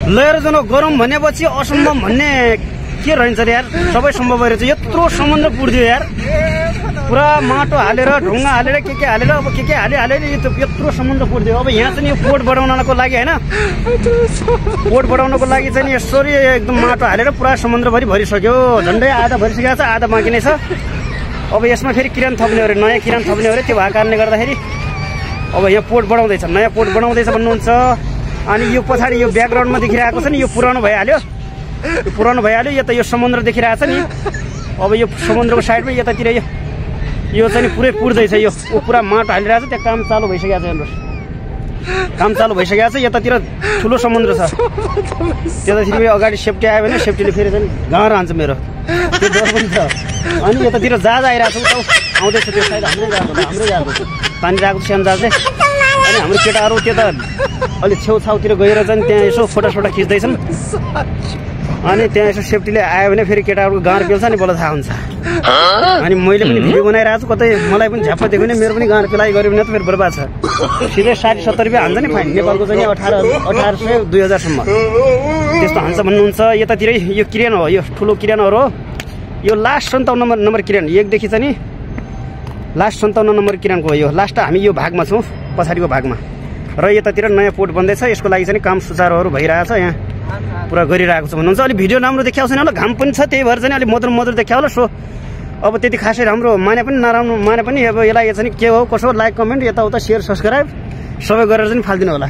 Lawyer जान गरौँ भनेपछि असम्भव भन्ने के रहन्छ यार, सबै सम्भव भइरहेछ। यत्रो समुद्र पुर्दियो यार, पुरा माटो हालेर ढुङ्गा हालेर के हालेर अब के हालेर यत्रो समुद्र पुर्दियो। अब यहाँ चाहिँ यो पोर्ट बढाउनको लागि हैन, पोर्ट बढाउनको लागि चाहिँ यसरी एकदम माटो हालेर पुरा समुद्रभरि भरिसक्यो। झन्डै आधा भरिसकेको छ, आधा बाँकी नै छ। अब यसमा फेरि किरान थप्ने हो रे, नयाँ किरान थप्ने हो रे। त्यो भएको कारणले गर्दाखेरि अब यहाँ पोर्ट बढाउँदैछ, नयाँ पोर्ट बढाउँदैछ भन्नुहुन्छ। अनि यो पछाडि यो ब्याकग्राउन्डमा देखिरहेको छ नि, यो पुरानो भइहाल्यो, यो पुरानो भइहाल्यो। यता यो समुद्र देखिरहेको छ नि, अब यो समुद्रको साइडमा यतातिर यो चाहिँ नि पुरै पुर्दैछ। यो पुरा माटो हालिरहेको छ, त्यहाँ काम चालु भइसकेको छ। हेर्नुहोस्, काम चालु भइसकेको छ। यतातिर ठुलो समुद्र छ, त्यतातिर अगाडि सेफ्टी आयो भने सेफ्टीले फेरि चाहिँ गाँडो हान्छ मेरो, त्यो डर पनि छ। अनि यतातिर जहाज आइरहेको छ, उता आउँदैछ, त्यो साइड हाम्रै गएको छ, पानी गएको सानो जहाज चाहिँ। अनि हाम्रो केटाहरू त्यता अलिक छेउछाउतिर गएर चाहिँ त्यहाँ यसो फोटोसोटो खिच्दैछन्। अनि त्यहाँ यसो सेफ्टीले आयो भने फेरि केटाहरूको गाँड पेल्छ नि, बल्ल थाहा हुन्छ। अनि मैले पनि भिडियो बनाइरहेको छु, कतै मलाई पनि झ्याप्प दियो भने मेरो पनि गाँड पेलाइ गऱ्यो भने त मेरो बर्बाद छ। सिधै 60-70 रुपियाँ हान्छ नि फाइन, नेपालको चाहिँ 1800-2000सम्म त्यस्तो हान्छ भन्नुहुन्छ। यतातिर यो किरान हो, यो ठुलो किरानहरू हो। यो लास्ट 57 नम्बर किरान, एकदेखि चाहिँ नि लास्ट 57 नम्बर किरानको हो यो। लास्ट हामी यो भागमा छौँ, पछाडिको भागमा। र यतातिर नयाँ पोर्ट बन्दैछ, यसको लागि चाहिँ काम सुचारुहरू भइरहेछ, यहाँ पुरा गरिरहेको छ भन्नुहुन्छ। अलिक भिडियो राम्रो देखाउँछ छैन होला, घाम पनि छ, त्यही भएर चाहिँ अलिक मधुर देखायो होला। सो अब त्यति खासै राम्रो माने पनि नराम्रो माने पनि अब यसलाई चाहिँ के हो कसो, लाइक कमेन्ट यताउता सेयर सब्सक्राइब सबै गरेर चाहिँ फालिदिनु होला।